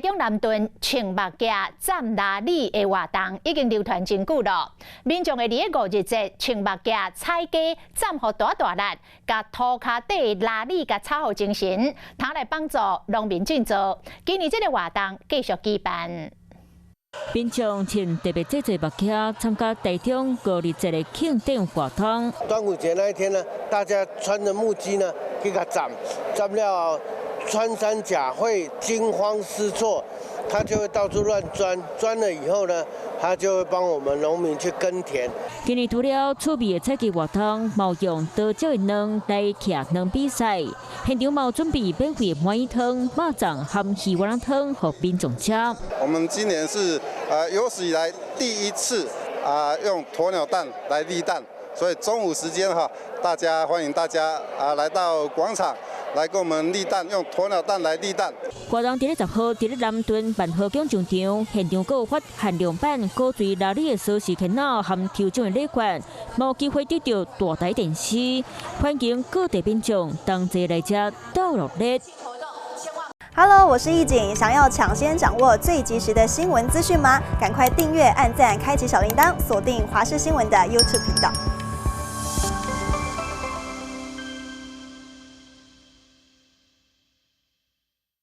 中南屯穿木屐棧鯪鯉的活動已經流傳真久囉。民眾會佇咧五日節穿木屐踩街，棧予大大力，共塗跤底鯪鯉共炒予精神，通來幫助農民振作。今年這个活動繼續舉辦。民眾穿特別製作木屐參加台中五日節的慶典活動。端午節那一天呢，大家穿着木屐呢，去共棧，棧了穿山甲會驚慌失措，他就會到處亂鑽，鑽了以後呢，他就會幫我們農民去耕田。今年除了趣味的踩街活動，嘛用多少的卵來徛卵比賽，現場嘛準備免費鰻魚湯、肉粽和魚丸仔湯予民眾食。我們今年是有史以來第一次啊用鴕鳥蛋來立蛋，所以中午時間哈，大家歡迎大家啊來到廣場，來跟我們立蛋，用鴕鳥蛋來立蛋。活動佇咧10號，佇咧南屯萬和廣場，現場閣有發限量版鼓槌鯪鯉的鎖匙圈仔含抽獎的禮券，嘛有機會得著大台電視。歡迎各地民眾同齊來遮鬥熱鬧。 Hello，我是易景，想要搶先掌握最及時的新聞資訊嗎？趕快訂閱、按讚、開啟小鈴鐺，鎖定華視新聞的 YouTube 頻道。